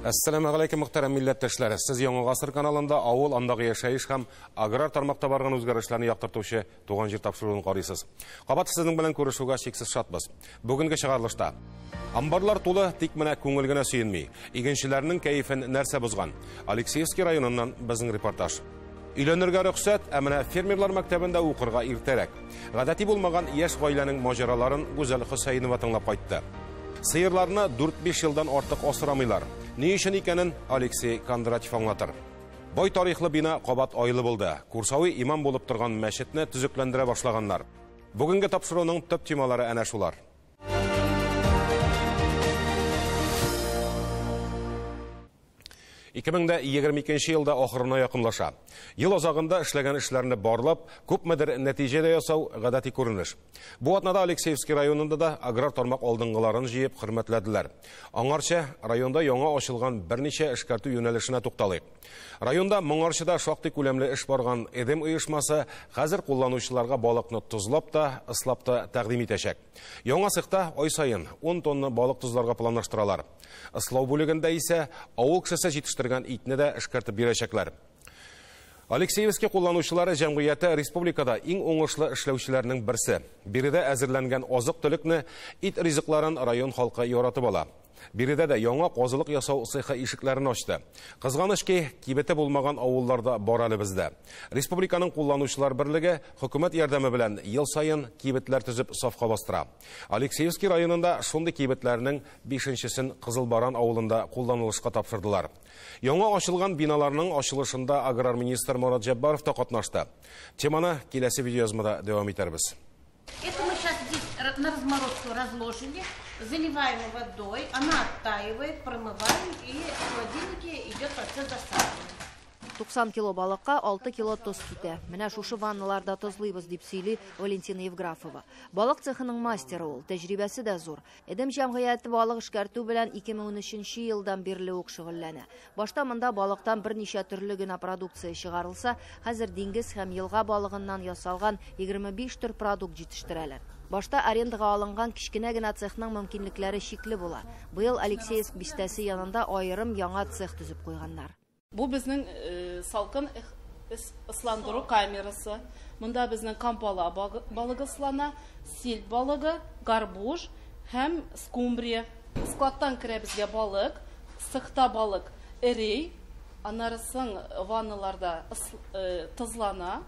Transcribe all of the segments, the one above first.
Әссәламегаләйкем, мөхтәрәм милләттәшләр. Сез Яңа Гасыр каналында авыл, андагы яшәеш һәм аграр тармакта барган үзгәрешләрне яктыртучы Туган җир тапшыруын карыйсыз. Кабат сезнең белән күрешүгә чиксез шатбыз. Бүгенге чыгарылышта амбарлар тулы, тик менә күңел генә сөенми. Игенчеләрнең кәефен нәрсә бозган? Алексеевский районыннан безнең репортаж. Өйләнергә рөхсәт, ә менә фермерлар мәктәбендә укырга иртәрәк. Гадәти булмаган яшь гаиләнең маҗараларын Гүзәл Хөсәенова тыңлап кайтты. Сыерларны 4-5 елдан артык асрамыйлар. Ни өчен икәнен Алексей Кондратьев аңлатыр. Бай тарихлы бина кабат айлы булды. Курсави имам булып торган мәчетне төзекләндерә башлаганнар. Бүгенге тапшыруның төп темалары әнә шулар. 2022 елда ахырына якынлаша. Ел азагында эшләгән эшләрне барлап, күпмедер нәтиҗә дә ясау гадәти күренеш. Бу атнада Алексеевский районында да аграр тармак алдынгыларын җыеп хөрмәтләделәр. Аңарча районда яңа ачылган берничә эшкәртү юнәлешенә тукталыйк. Районда моңарчы да шактый күләмле эш барган Эдем оешмасы хәзер кулланучыларга балыкны тозлап та, ыслап та тәкъдим итәчәк. Яңа цехта ай саен 10 тонна балык тозларга планлаштыралар. Ыслау бүлегендә исә авыл кешесе җитештергән итне дә эшкәртеп бирәчәкләр. Алексеевский кулланучылары җәмгыяте республикада иң уңышлы эшләүчеләрнең берсе. Биредә әзерләнгән азык-төлекне, ит ризыкларын район халкы яратып ала. Биредә дә яңа казылык ясау цехы ишекләрен ачты. Кызганыч ки, кибете булмаган авылларда бар әле бездә. Республиканың кулланучылар берлеге хөкүмәт ярдәме белән ел саен кибетләр төзеп сафка бастыра. Алексеевский районында шундый кибетләрнең 5-нчесен Кызыл Баран авылында кулланылышка тапшырдылар. Яңа ачылган биналарның ачылышында аграр министр Марат Җәббаров та катнашты. Теманы киләсе видеоязмада дәвам итәрбез. Это мы сейчас здесь на разморозку разложили, заливаем водой, она оттаивает, промываем, и в холодильнике идет процесс досаливания. 90 кило балыкка 6 кило тоз китә. Менә шушы ванналарда тозлыйбыз, дип сөйли Валентина Евграфова. Балык цехының мастеры ул, тәҗрибәсе дә зур. Эдем җәмгыяте балык эшкәртү белән 2013 елдан бирле үк шөгыльләнә. Башта монда балыктан берничә төрле генә продукция чыгарылса, хәзер диңгез һәм елга балыгыннан ясалган 25 төр продукт җитештерәләр. Башта арендага алынган кечкенә генә цехның мөмкинлекләре чикле була. Быел Алексеевск бистәсе янында аерым яңа цех төзеп куйганнар. Бу безнең салкын ысландыру камерасы. Монда безнең кампала балыгы ыслана, сельдь балыгы, горбуш һәм скумбрия. Складтан керә безгә балык, сыхта балык эрей, анарысын ванналарда тозлана,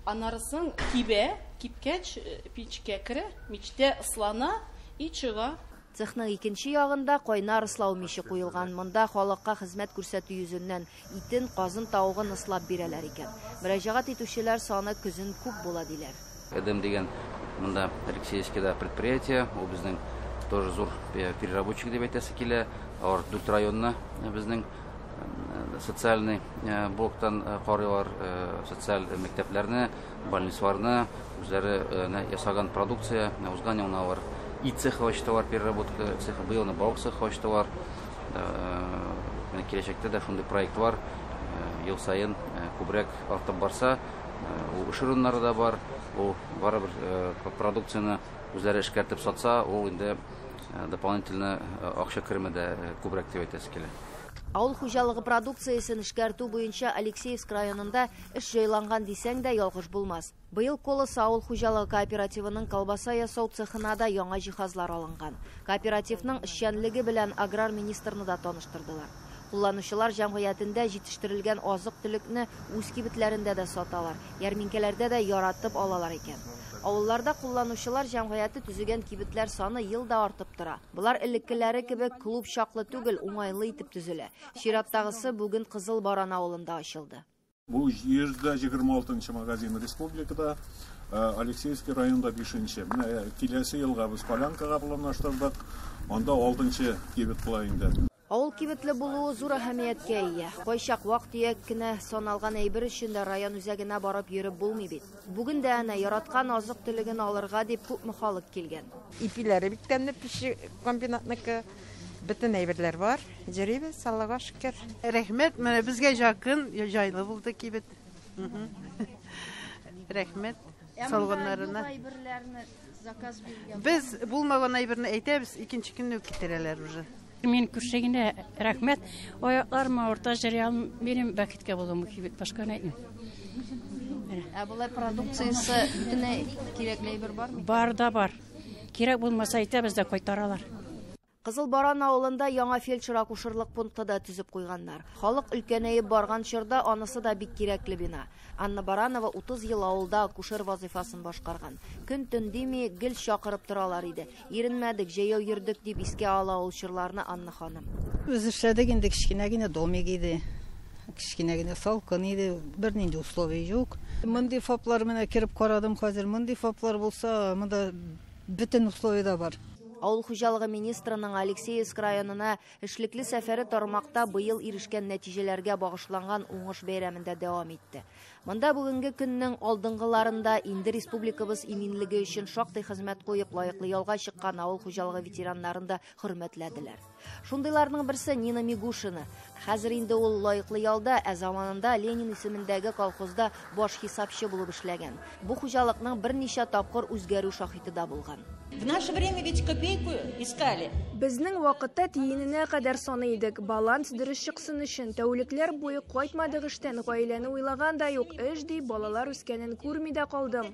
анарысын кибә, кипкәч пичкә керә, мичтә ыслана и чыга. Цехның икенче ягында кайнар ыслау миче куелган. Монда халыкка хезмәт күрсәтү йөзеннән итен, казын, тавыгын ыслап бирәләр икән. Мөрәҗәгать итүчеләр саны көзен күп була диләр. Эдем дигән монда Алексеевскийда предприятие, ул безнең тоже зур переработчик дип әйтәсе килә. Алар 4 районны безнең социальный блоктан карыйлар, социаль мәктәпләрне, больницаларны, үзләре ясаган продукция, узган елны алар ит цехы ачтылар, переработка цехы, быел балык цехы ачтылар. Киләчәктә дә шундый проект бар. Ел саен күбрәк артып барса, ул эш урыннары да бар, ул барыбер продукцияне үзләре эшкәртеп сатса, ул инде дополнительно акча кереме дә күбрәк дип әйтәсе килә. Авыл хуҗалыгы продукциясен эшкәртү буенча Алексеевск районында эш җайланган дисәң дә ялгыш булмас. Быел Колос авыл хуҗалыгы кооперативының колбаса ясау цехына да яңа җиһазлар алынган. Кооперативның эшчәнлеге белән аграр министрны да таныштырдылар. Кулланучылар җәмгыятендә җитештерелгән азык-төлекне үз кибетләрендә дә саталар, ярминкәләрдә дә яратып алалар икән. Авылларда кулланучылар җәмгыяте төзегән кибетләр саны ел да артып тора. Болар элеккеләре кебек клуб чаклы түгел, уңайлы итеп төзелә. Чираттагысы бүген Кызыл Баран авылында ачылды. Бу 126 магазин республикада, Алексеевский районда 5-нче. Менә киләсе елга без Полянкага планлаштырдык, анда 6-нчы кибет була инде. Авыл кибетле булуы зур әһәмияткә ия. Кайчак вак-төяк кенә саналган әйбер өчен дә район үзәгенә барып йөреп булмый бит. Бүген дә әнә яраткан азык-төлеген алырга дип күпме халык килгән. Ипиләре бик тәмле, пище комбинатныкы. Бөтен әйберләр бар. Йөрибез, Аллага шөкер. Рәхмәт, менә безгә якын, җайлы булды кибет. Рәхмәт салганнарына. Без булмаган әйберне әйтәбез, икенче көнне үк китерәләр уже. Мин күрше генә рәхмәт. Аякларым авырта, йөри алмыйм. Минем бәхеткә булдым бу кибет, башка ни әйтмим. Ә болай продукциясе бөтенләй кирәкле әйбер бармы? Бар да бар. Кирәк булмаса әйтәбез дә кайтаралар. Кызыл Баран авылында яңа фельдшер-акушерлык пункты да төзеп куйганнар. Халык өлкәнәеп барган чорда анысы да бик кирәкле бина. Анна Баранова 30 ел авылда акушер вазыйфасын башкарган. Көн-төн дими, гел чакырып торалар иде. Иренмәдек, җәяү йөрдек дип искә ала ул чорларны Анна ханым. Без эшләдек инде, кечкенә генә домик иде. Кечкенә генә салкын иде, бернинди условия юк. Мондый ФАПлар менә кереп карадым хәзер. Мондый ФАПлар булса, монда бөтен условия да бар. Авыл хуҗалыгы министрының Алексеевск районына эшлекле сәфәре тармакта быел ирешкән нәтиҗәләргә багышланган уңыш бәйрәмендә дәвам итте. Монда бүгенге көннең алдынгыларында инде республикабыз иминлеге өчен шактый хезмәт куеп лаеклы ялга чыккан авыл хуҗалыгы ветераннарын да хөрмәтләделәр. Шундыйларның берсе Нина Мигушина. Хәзер инде ул лаеклы ялда, ә заманында Ленин исемендәге колхозда баш хисапчы булып эшләгән. Бу хуҗалыкның берничә тапкыр үзгәрү шаһиты да булган. В наше время ведь копейку искали. Безнең вакытта тиененә кадәр саный идек. Баланс дөрес чыксын өчен тәүлекләр буе кайтмадык эштән, гаиләне уйлаган да юк. Эш ди, балалар үскәнен күрми дә калдым.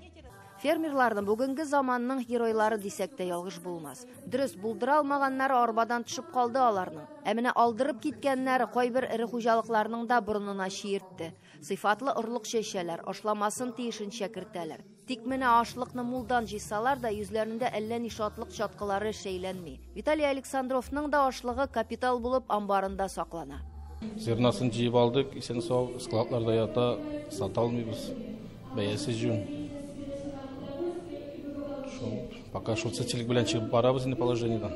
Фермерларны бүгенге заманның геройлары дисәк тә ялгыш булмас. Дөрес, булдыра алмаганнары арбадан төшеп калды аларның. Ә менә алдырып киткәннәре кайбер эре хуҗалыкларның да борынына чиертте. Сыйфатлы орлык чәчәләр, ашламасын тиешенчә кертәләр. Тик менә ашлыкны мулдан җыйсалар да йөзләрендә әллә ни шатлык чаткылары шәйләнми. Виталий Александровның да ашлыгы капитал булып амбарында саклана. Зернасын җыеп алдык, исән сау, складларда ята, сата алмыйбыз. Бәясе җүн. Пока шул сетчелек белән чыгып барабыз инде положениедән.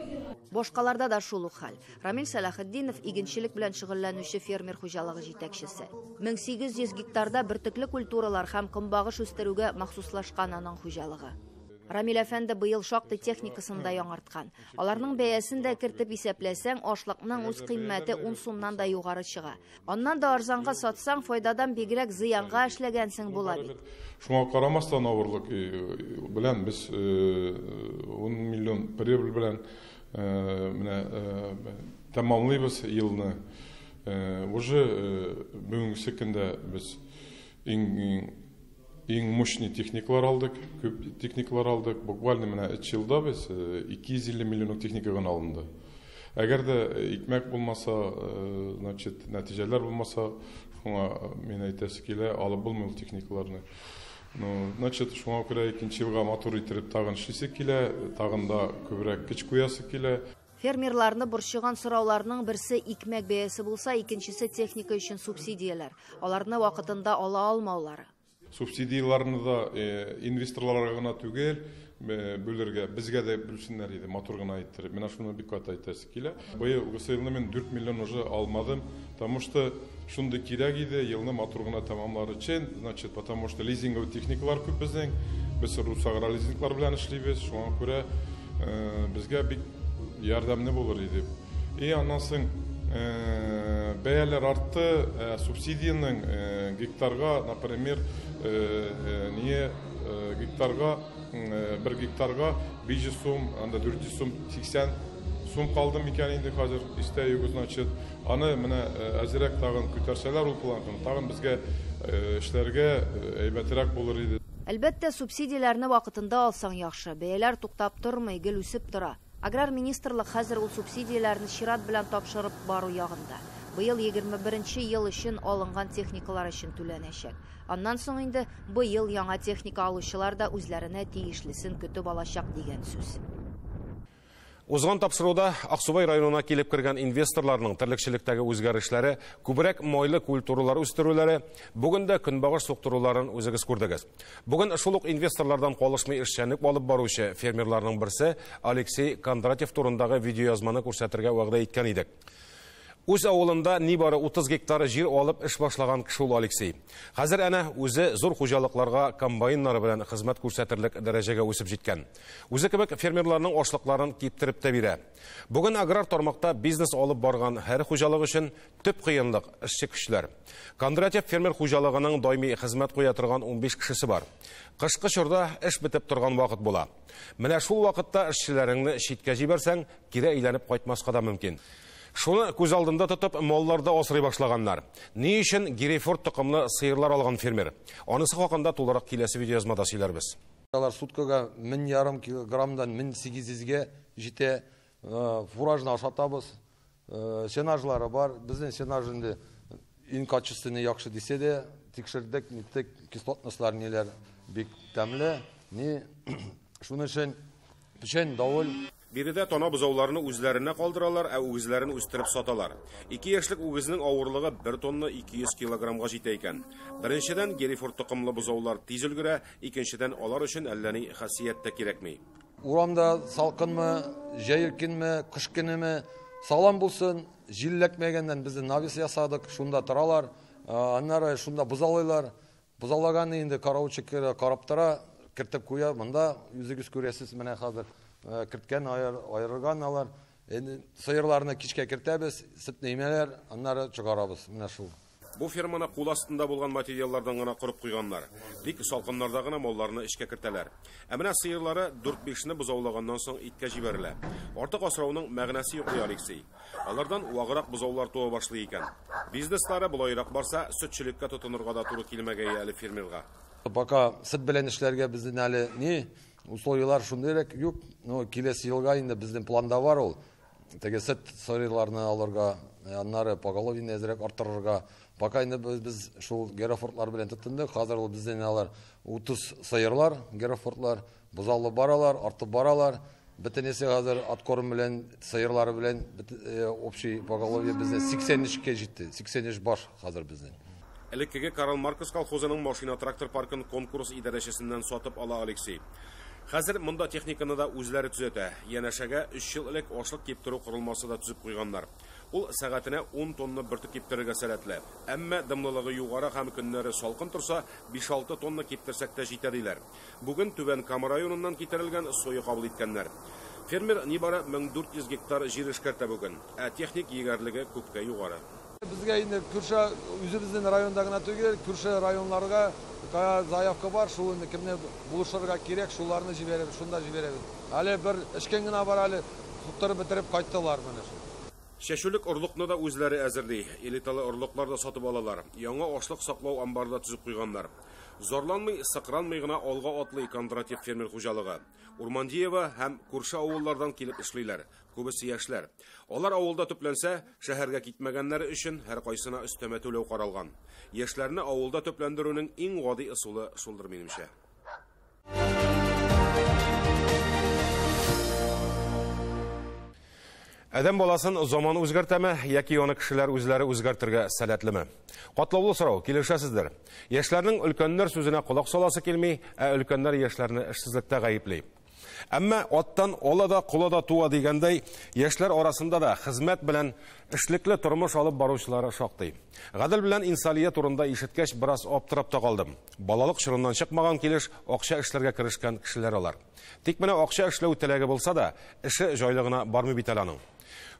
Башкаларда да шул ук хәл. Рамил Сәлахетдинов игенчелек белән шөгыльләнүче фермер хуҗалыгы җитәкчесе. 1800 гектарда бөртекле культуралар һәм көнбагыш үстерүгә махсуслашкан аның хуҗалыгы. Рамил әфәнде быел шактый техникасын да яңарткан. Аларның бәясен дә кертеп исәпләсәң, ашлыкның үз кыйммәте 10 сумнан да югары чыга. Аннан да арзанга сатсаң, файдадан бигрәк зыянга эшләгәнсең була бит. Шуңа карамастан авырлык белән без 10 миллион прибыль белән менә тәмамлыйбыз елны. Уже бүгенге көндә без иң мощный техникалар алдык, күп техникалар алдык. Буквально менә 3 елда без 250 миллионлык техника гына алынды. Әгәр дә икмәк булмаса, значит, нәтиҗәләр булмаса, шуңа мин әйтәсе килә, алып булмый ул техникаларны. Ну, значит, шуңа күрә икенче елга матур иттереп тагын эшлисе килә, тагын да күбрәк көч куясы килә. Фермерларны борчыган сорауларның берсе икмәк бәясе булса, икенчесе техника өчен субсидияләр. Аларны вакытында ала алмаулары. Субсидияләрне да инвесторларга гына түгел, бүлергә, безгә дә бүлсеннәр иде, матур гына иттереп. Менә шуны бик каты әйтәсе килә. Быел елны мин 4 миллион уже алмадым, потому что шундый кирәк иде, елны матур гына тәмамлар өчен, значит, потому что лизинговый техникалар күп безнең, без Русагра лизинглар белән эшлибез, шуңа күрә безгә бик ярдәмле булыр иде. И аннан соң бәяләр артты, субсидиянең гектарга, например, не гектарга, бер гектарга 500 сум, анда 400 сум, 80 сум калды микән инде хәзер истә юк, значит, аны менә әзрәк тагын күтәрсәләр ул планканы, тагын безгә эшләргә әйбәтрәк булыр иде. Әлбәттә, субсидияләрне вакытында алсаң яхшы. Бәяләр туктап тормый, гел үсеп тора. Аграр министрлык хәзер ул субсидияләрне чират белән тапшырып бару ягында. Быел 21 ел өчен алынган техникалар өчен түләнәчәк. Аннан соң инде быел яңа техника алучылар да үзләренә тиешлесен көтеп алачак дигән сүз. Узган тапшыруда Аксубай районына килеп кергән инвесторларның терлекчелектәге үзгәрешләре, күбрәк майлы культуралар үстерүләре, бүген дә көнбагыш суктыруларын үзегез күрдегез. Бүген шул ук инвесторлардан калышмый эшчәнлек алып баручы фермерларның берсе Алексей Кондратьев турындагы видеоязманы күрсәтергә вәгъдә иткән идек. Үз авылында нибары 30 гектар җир алып эш башлаган кеше ул Алексей. Хәзер әнә үзе зур хуҗалыкларга комбайннары белән хезмәт күрсәтерлек дәрәҗәгә үсеп җиткән. Үзе кебек фермерларның ашлыкларын киптереп тә бирә. Бүген аграр тармакта бизнес алып барган һәр хуҗалык өчен төп кыенлык эшче көчләр. Кондратьев фермер хуҗалыгының даими хезмәт куя торган 15 кешесе бар. Кышкы чорда эш бетеп торган вакыт була. Менә шул вакытта эшчеләреңне читкә җибәрсәң, кире әйләнеп кайтмаска да мөмкин. Шуны күз алдында тотып, малларда асрый башлаганнар. Ни өчен Герефорд токымлы сыерлар алган фермер? Анысы хакында тулырак киләсе видеоязмада сөйләрбез. Алар суткага 1500 килограммдан 1800-гә җитә. Фуражны ашатабыз. Сенажлары бар. Безнең сенаж инде иң качественный яхшы дисә дә, тикшердек, ниттек, кислотностьлар ниләр бик тәмле. Ни шуның өчен печән давыл. Биредә тана бозауларны үзләренә калдыралар, ә үгезләрен үстереп саталар. 2 яшьлек үгезнең авырлыгы 1 тонна 200 килограммга җитә икән. Беренчедән, Герефорд токымлы бозаулар тиз өлгерә, икенчедән, алар өчен әллә ни хасият тә кирәкми. Урамда салкынмы, җәй көнме, кыш көнеме, салам булсын, җилләкмәгәннән без навес ясадык, шунда торалар, аннары шунда бозаулыйлар. Бозаулаганны инде караучы карап тора, кертеп куя, монда үзегез күрәсез менә хәзер. Керткән, айырган алар. Инде сыерларны кичкә кертәбез, сөтне имәләр, аннары чыгарабыз. Менә шул. Бу ферманы кул астында булган материаллардан гына корып куйганнар. Тик салкыннарда гына малларны эчкә кертәләр. Ә менә сыерлары 4-5-не бозаулаганнан соң иткә җибәрелә. Артык асрауның мәгънәсе юк, ди Алексей. Алардан ваграк бозаулар туа башлый икән. Бизнеслары болайрак барса, сөтчелеккә тотынырга да туры килмәгәе әле фермерга. Пока сөт белән эшләргә безнең әле ни условиялар шундыйрак юк. Ну, киләсе елга инде безнең планда бар ул. Теге сөт сыерларны алырга, аннары поголовьены әзрәк арттырырга. Пока инде без шул Герефордлар белән тотындык. Хәзер ул безнең алар 30 сыерлар, Герефордлар, бозаулы баралар, артып баралар. Бөтенесе хәзер откорм белән, сыерлары белән общий поголовье безнең 83-кә җитте. 83 баш хәзер безнең. Элеккеге Карл Маркс колхозының машина-трактор паркын конкурс идарәчесеннән сатып ала Алексей. Хәзер монда техниканы да үзләре төзәтә. Янәшәгә 3 ел элек ашлык киптерү корылмасы да төзеп куйганнар. Ул сәгатенә 10 тонна бөртек киптерергә сәләтле. Әмма дымлылыгы югары һәм көннәре салкын торса, 5-6 тонна киптерсәк тә җитә диләр. Бүген Түбән Кама районыннан китерелгән соя кабул иткәннәр. Фермер нибары 1400 гектар җир эшкәртә бүген, ә техник егәрлеге күпкә югары. Безгә инде күрше үзебезнең районда гына түгел, күрше районнарга заявка бар, шул инде кемне булышырга кирәк, шуларны җибәрәбез, шунда җибәрәбез. Әле бер эшкән генә бар, әле суктырып бетереп кайттылар менә шул. Чәчүлек орлыкны да үзләре әзерли. Элиталы орлыклар да сатып алалар. Яңа ашлык саклау амбары да төзеп куйганнар. Зарланмый, сыкранмый гына алга атлый Кондратьев фермер хуҗалыгы. Урмандиева һәм күрше авыллардан килеп эшлиләр. Күбесе яшьләр. Алар авылда төпләнсә, шәһәргә китмәгәннәре өчен һәр кайсына өстәмә түләү каралган. Яшьләрне авылда төпләндерүнең иң гади ысулы шулдыр минемчә. Адәм баласын заман үзгәртәме, яки аны кешеләр үзләре үзгәртергә сәләтлеме? Катлаулы сорау, килешәсездер. Яшьләрнең өлкәннәр сүзенә колак саласы килми, ә өлкәннәр яшьләрне эшсезлектә гаепли. Әмма аттан ола да кола да туа дигәндәй, яшьләр арасында да хезмәт белән эшлекле тормыш алып баручылары шактый. Гадел белән Инсалия турында ишеткәч, бераз аптырап та калдым. Балалык чорыннан чыкмаган килеш акча эшләргә керешкән кешеләр алар. Тик менә акча эшләү теләге булса да, эше җайлы гына бармый бит әле аның.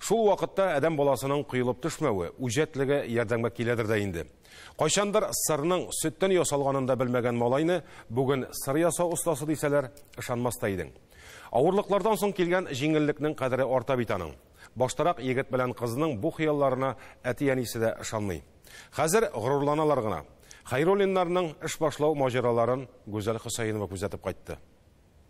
Шул вакытта адәм баласының коелып төшмәве, үҗәтлеге ярдәмгә киләдер дә инде. Кайчандыр сырның сөттән ясалганын да белмәгән малайны бүген сыр ясау остасы дисәләр, ышанмас та идең. Авырлыклардан соң килгән җиңеллекнең кадере арта бит аның. Баштарак егет белән кызның бу хыялларына әти-әнисе дә ышанмый. Хәзер горурланалар гына. Хайруллиннарның эш башлау маҗараларын Гүзәл Хөсәенова күзәтеп кайтты.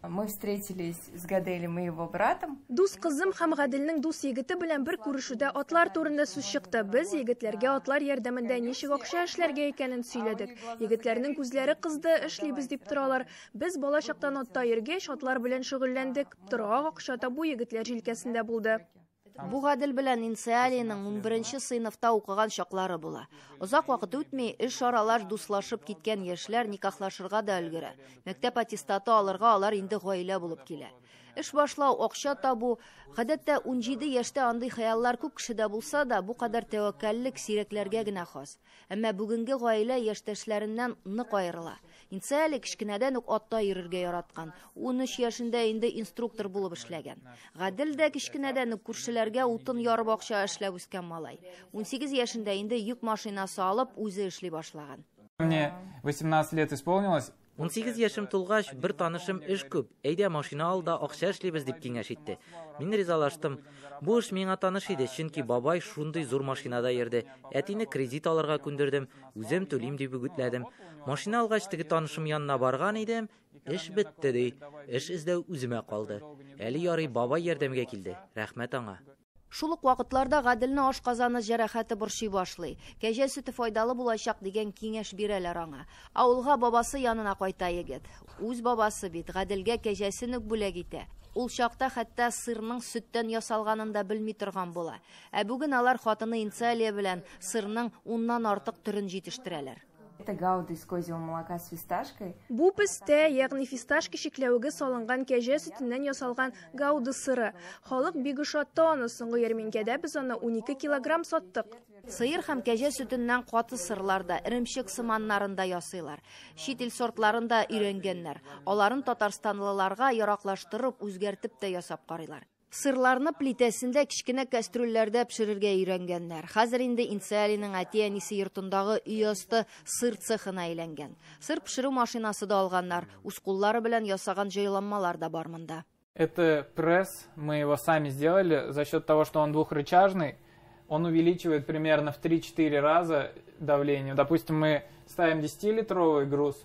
Мы встретились с Гаделем и его братом. Дус кызым һәм Гаделнең дус егете белән бер күрешүдә атлар турында сүз чыкты. Без егетләргә атлар ярдәмендә ничек акча эшләргә икәнен сөйләдек. Егетләрнең күзләре кызды, эшлибез дип торалар. Без бала чактан атта йөргәч, атлар белән шөгыльләндек. Торак акча табу егетләр җилкәсендә булды. Бу Гадел белән Инсалиянең 11 сыйныфта укыган чаклары була. Озак вакыт үтми, эш аралаш дуслашып киткән яшьләр никахлашырга да өлгерә. Мәктәп аттестаты алырга алар инде гаилә булып килә. Эш башлау, акча табу. Гадәттә 17 яшьтә андый хыяллар күп кешедә булса да, бу кадәр тәвәккәллек сирәкләргә генә хас. Әмма бүгенге гаилә яшьтәшләреннән нык аерыла. Инса әле кечкенәдән үк атта йөрергә яраткан. 13 яшендә инде инструктор булып эшләгән. Гадел дә кечкенәдән үк күршеләргә утын ярып акча эшләп үскән малай. 18 яшендә инде йөк машинасы алып, үзе эшли башлаган. Мне 18 лет исполнилось. 18 яшем тулгач, бер танышым эш күп, әйдә машина ал да акча эшлибез дип киңәш итте. Мин ризалаштым. Бу эш миңа таныш иде, чөнки бабай шундый зур машинада йөрде. Әтине кредит алырга күндердем, үзем түлим дип үгетләдем. Машина алгач теге танышым янына барган идем, эш бетте ди. Эш эзләү үземә калды. Әле ярый бабай ярдәмгә килде. Рәхмәт аңа. Шул ук вакытларда Гаделне ашказаны җәрәхәте борчый башлый. Кәҗә сөте файдалы булачак дигән киңәш бирәләр аңа. Авылга бабасы янына кайта егет. Үз бабасы бит Гаделгә кәҗәсен үк бүләк итә. Ул чакта хәтта сырның сөттән ясалганын да белми торган була. Ә бүген алар хатыны Инсалия белән сырның 10-нан артык төрен җитештерәләр. Это гауда из козьего молока с фисташкой. Бу пестә, ягъни фисташка чикләвеге салынган кәҗә сөтеннән ясалган гауда сыры. Халык бик ошатты аны. Соңгы ярминкәдә без аны 12 килограмм саттык. Сыер һәм кәҗә сөтеннән каты сырлар да, эремчек сыманнарын да ясыйлар. Чит ил сортларын да өйрәнгәннәр. Аларын татарстанлыларга яраклаштырып, үзгәртеп тә ясап карыйлар. Сырларны плитәсендә кечкенә кастрюльләрдә пешерергә өйрәнгәннәр. Хәзер инде Инсалиның әти-әнисе йортындагы өй асты сыр цехына әйләнгән. Сыр пешерү машинасы да алганнар. Үз куллары белән ясаган җайланмалар да бар монда. Это пресс, мы его сами сделали за счет того, что он двухрычажный. Он увеличивает примерно в 3-4 раза давление. Допустим, мы ставим 10-литровый груз,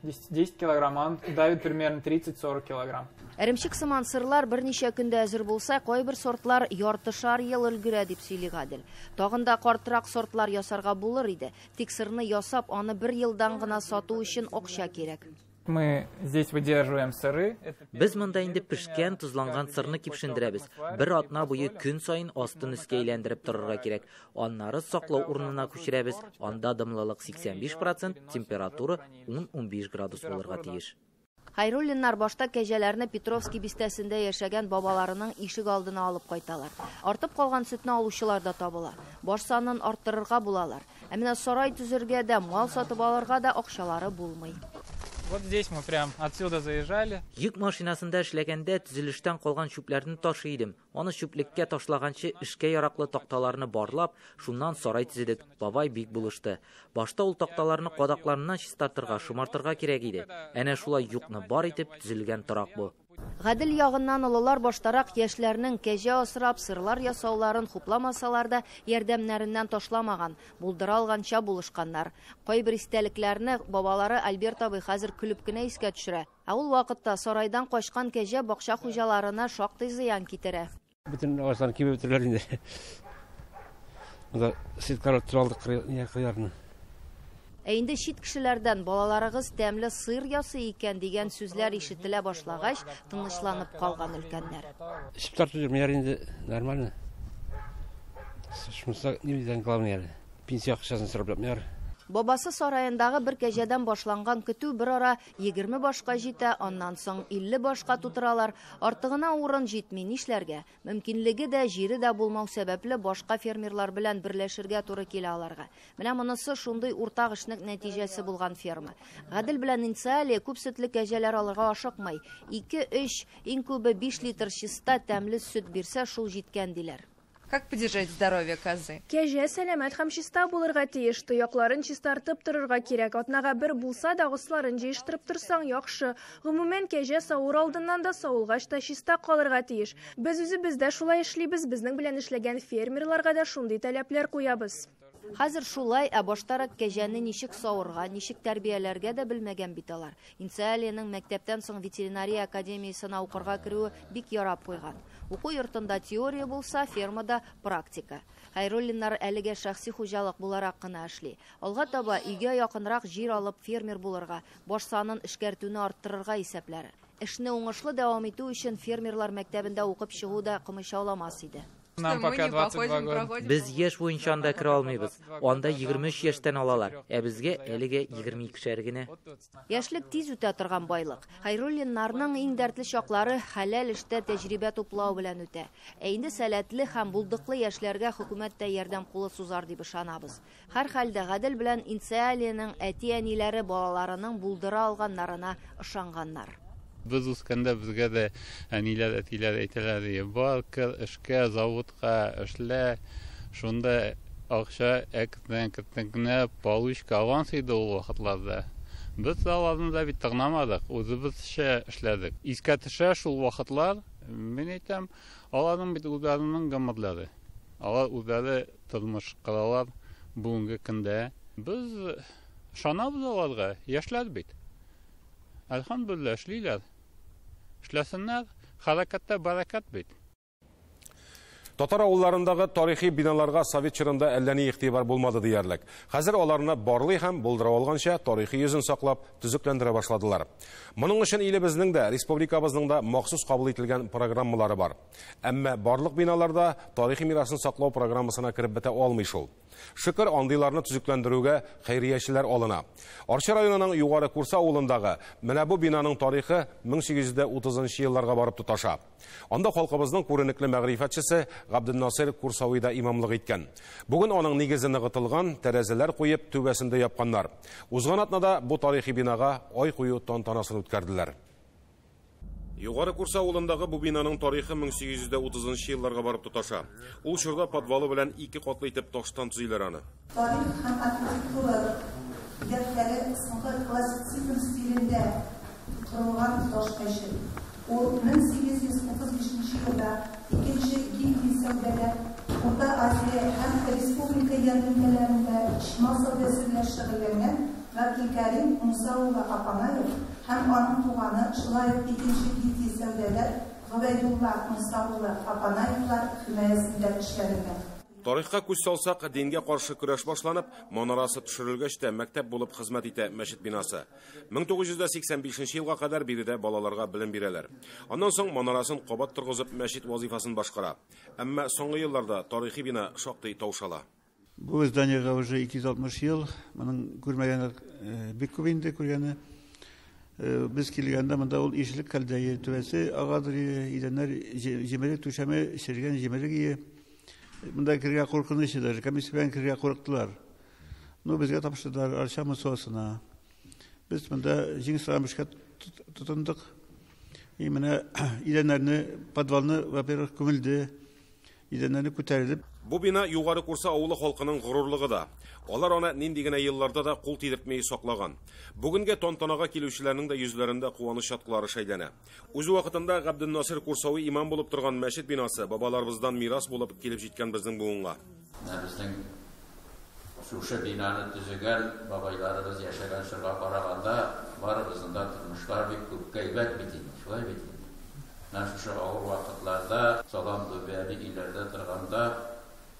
10 килограмм, он давит примерно 30-40 килограмм. Эремчек сыман сырлар берничә көндә әзер булса, кайбер сортлар яртышар ел өлгерә дип сөйли Гадел. Тагын да картрак сортлар ясарга булыр иде. Тик сырны ясап, аны бер елдан гына сату өчен акча кирәк. Мы здесь выдерживаем сыры. Без монда инде пешкән, тозланган сырны кипшендерәбез. Бер атна буе көн саен астын өскә әйләндереп торырга кирәк. Аннары саклау урынына күчерәбез. Анда дымлылык 85%, температура 10-15 градус булырга тиеш. Хайруллиннар башта кәҗәләрне Петровский бистәсендә яшәгән бабаларының ишек алдына алып кайталар. Артып калган сөтне алучылар да табыла. Баш санын арттырырга булалар. Ә менә сарай төзергә дә, мал сатып алырга да акчалары булмый. Вот здесь мы прям отсюда заезжали. Йөк машинасында эшләгәндә төзелештән калган чүпләрне ташый идем. Аны чүплеккә ташлаганчы эшкә яраклы такталарны барлап, шуннан сарай төзедек. Бабай бик булышты. Башта ул такталарны кадакларыннан чистартырга, шомартырга кирәк иде. Әнә шулай юкны бар итеп төзелгән торак бу. Гадел ягыннан олылар баштарак яшьләрнең кәҗә асрап, сырлар ясауларын хупламасалар да, ярдәмнәреннән ташламаган, булдыра алганча булышканнар. Кайбер истәлекләрне бабалары Альберт абый хәзер көлеп кенә искә төшерә. Ә ул вакытта сарайдан качкан кәҗә бакча хуҗаларына шактый зыян китерә. Бөтен агачларны кибеп бетерделәр инде. Монда сеткалар торалдык кыярны. Ә инде чит кешеләрдән балаларыгыз тәмле сыр ясый икән дигән сүзләр ишетелә башлагач, тынычланып калган өлкәннәр. Эчеп тартып йөрмиләр инде, нормально. Шунысы ни белән главный әле. Пенсия акчасын сорап ятмыйлар. Бабасы сараендагы бер кәҗәдән башланган көтү бер ара 20 башка җитә, аннан соң 50 башка тутыралар. Артыгына урын җитми, нишләргә? Мөмкинлеге дә, җире дә булмау сәбәпле башка фермерлар белән берләшергә туры килә аларга. Менә монысы шундый уртак эшнең нәтиҗәсе булган ферма. Гадел белән Инсалия күп сөтле кәҗәләр алырга ашыкмый. 2-3, иң күбе 5 литр чиста тәмле сөт бирсә, шул җиткән диләр. Как поддержать здоровье козы? Кәҗә сәламәт һәм чиста булырга тиеш. Тоякларын чистартып торырга кирәк. Атнага бер булса да агысларын җыештырып торсаң яхшы. Гомумән, кәҗә савыр алдыннан да савылгач та чиста калырга тиеш. Без үзебез дә шулай эшлибез, безнең белән эшләгән фермерларга да шундый таләпләр куябыз. Хәзер шулай, ә баштарак кәҗәне ничек савырга, ничек тәрбияләргә дә белмәгән бит алар. Инсалиянең мәктәптән соң ветеринария академиясенә укырга керүе бик ярап куйган. Уку йортында теория булса, фермада практика. Хайруллиннар әлегә шәхси хуҗалык буларак кына эшли. Алга таба өйгә якынрак җир алып фермер булырга, баш санын эшкәртүне арттырырга исәпләре. Эшне уңышлы дәвам итү өчен фермерлар мәктәбендә укып чыгу да комачауламас иде. Нам пока 22 года. Без яшь буенча анда керә алмыйбыз. Анда 23 яшьтән алалар, ә безгә әлегә 22шәр генә. Яшьлек тиз үтә торган байлык. Хәйруллиннарның иң дәртле чаклары хәләл эштә тәҗрибә туплау белән үтә. Ә инде сәләтле һәм булдыклы яшьләргә хөкүмәт тә ярдәм кулы сузар дип ышанабыз. Һәрхәлдә Гадел белән Инсеалиянең әти-әниләре балаларының булдыра алганнарына ышанганнар. Без үскәндә безгә дә әниләр, әтиләр әйтәләр, бар, кер эшкә, заводка эшлә, шунда акча әкрен-әкрен генә получка аванс иде ул вакытларда. Без аларны да бит тыңламадык, үзебезчә эшләдек. Искә төшә шул вакытлар, мин әйтәм, аларның бит үзләренең гомерләре. Алар үзләре тормыш коралар бүгенге көндә. Без ышанабыз аларга, яшьләр бит. Әлхәмдүлилләһ, эшлиләр. Эшләсеннәр, хәрәкәттә бәрәкәт бит. Татар авылларындагы тарихи биналарга совет чорында әллә ни игътибар булмады диярлек. Хәзер аларны барлый һәм булдыра алганча тарихи йөзен саклап, төзекләндерә башладылар. Моның өчен илебезнең дә, республикабызның да махсус кабул ителгән программалары бар. Әмма барлык биналарда тарихи мирасын саклау программасына кереп бетә алмый шул. Шөкер, андыйларны төзекләндерүгә хәйриячеләр алына. Арча районының Югары Курса авылындагы менә бу бинаның тарихы 1830 елларга барып тоташа. Анда халкыбызның күренекле мәгърифәтчесе Габденнасыр Курсави да имамлык иткән. Бүген аның нигезе ныгытылган, тәрәзәләр куеп, түбәсен дә япканнар. Узган атнада бу тарихи бинага ай кую тантанасын үткәрделәр. Югары Курса авылындагы бу бинаның тарихы 1830 елларга барып тоташа. Ул чорда подвалы белән ике катлы итеп таштан төзиләр аны. Тарих һәм архитектура дәфтәре соңгы классицизм стилендә корылган таш мәчет. Ул 1835 елда икенче гильдия сәүдәгәр Урта Азия һәм республика ярминкәләрендә чимал сәүдәсе белән шөгыльләнгән Габделкәрим Муса улы Апанаев һәм аның туганы, шулай ук икенче гильдия сәүдәгәр Гобәйдулла Муса улы Апанаевлар химаясендә эшләнгән. Тарихка күз салсак, дингә каршы көрәш башланып, манарасы төшерелгәч тә мәктәп булып хезмәт итә мәчет бинасы. 1985 елга кадәр биредә балаларга белем бирәләр. Аннан соң манарасын кабат торгызып мәчет вазифасын башкара. Әмма соңгы елларда тарихи бина шактый таушала. Бу зданиега уже 260 ел, моның күрмәгәне бик күп инде күргәне. Без килгәндә монда ул ишелек хәлдә, түбәсе агадыр, идәннәр җимерек, түшәме черегән җимерек. Монда кергә куркыныч иде, комиссия белән кергә курыктылар. Ну, безгә тапшырдылар Арча МСОсына. Без монда җиң сырам эшкә тотындык. И менә идәннәрне, подвалны, во-первых, күмелде. Идәннәрне күтәрелеп. Бу бина Югары Курса авылы халкының горурлыгы да. Алар аны нинди генә елларда да кул тидертми саклаган. Бүгенге тантанага килүчеләрнең дә йөзләрендә куаныч чаткылары шәйләнә. Үз вакытында Габденнасыр Курсави имам булып торган мәчет бинасы бабаларыбыздан мирас булып килеп җиткән безнең буынга. Безнең шушы бинаны төзегән бабайларыбыз яшәгән чорга караганда барыбызның да тормышлар бик күпкә әйбәт бит инде, шулай бит инде. Менә шушы авыр вакытларда салам түбәле өйләрдә торганда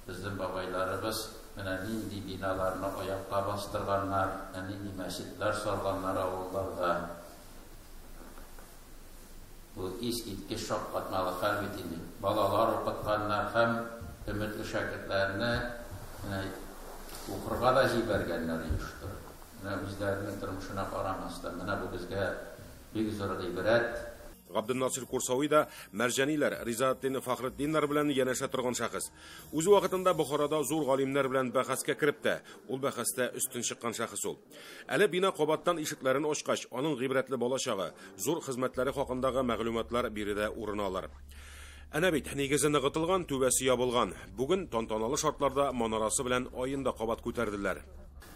безнең бабайларыбыз менә нинди биналарны аякка бастырганнар, нинди мәчетләр салганнар авылларда. Бу искиткеч шаккатмалы хәл бит инде. Балалар укытканнар һәм өметле шәкертләрне менә укырга да җибәргәннәр оештырып. Менә үзләренең тормышына карамастан, менә бу безгә бик зур гыйбрәт. Габденнасыр Курсави да Мәрҗаниләр, Ризаэтдин Фахретдиннар белән янәшә торган шәхес. Үз вакытында Бохарада зур галимнәр белән бәхәскә кереп тә, ул бәхәстә өстен чыккан шәхес ул. Әле бина кабаттан ишекләрен ачкач, аның гыйбрәтле балачагы, зур хезмәтләре хакындагы мәгълүматлар биредә урын алыр. Әнә бит, нигезе ныгытылган, түбәсе ябылган. Бүген тантаналы шартларда манарасы белән аен да кабат күтәрделәр.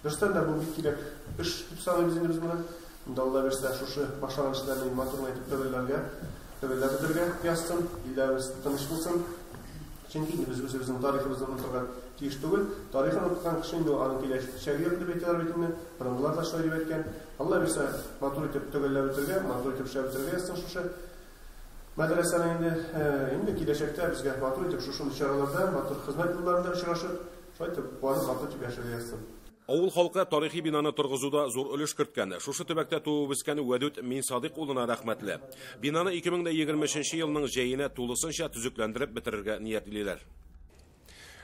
Дөрестән дә бу бик кирәк эш дип саныйбыз инде без моны. Алла бирсә, шушы башлаган эшләрне матур итеп төгәлләп бетерергә язсын, илләребез тыныч булсын. Чөнки инде без үзебезнең тарихыбызны онытырга тиеш түгел. Тарихын оныткан кеше инде аның киләчәге юк дип әйтәләр бит инде. Борынгылар да шулай дип әйткән. Алла бирсә, матур итеп төгәлләп бетерергә, матур итеп эшләп бетерергә язсын шушы мәдрәсәне инде. Инде киләчәктә безгә матур итеп шушы чараларда, матур хезмәт юлларында очрашып, шулай итеп куанып матур итеп яшәргә язсын. Авыл халкы тарихи бинаны торгызуда зур өлеш керткән. Шушы төбәктә туып үскән Вәдүт Минсадык улына рәхмәтле. Бинаны 2023 елның җәенә тулысынча төзекләндереп бетерергә ниятлиләр.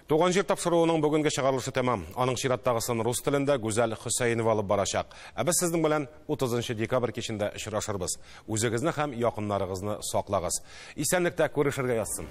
Туган җир тапшыруының бүгенге чыгарылышы тәмам. Аның чираттагысын рус телендә Гүзәл Хөсәенова алып барачак. Ә без сезнең белән 30 декабрь кичендә очрашырбыз. Үзегезне һәм якыннарыгызны саклагыз. Исәнлектә күрешергә язсын.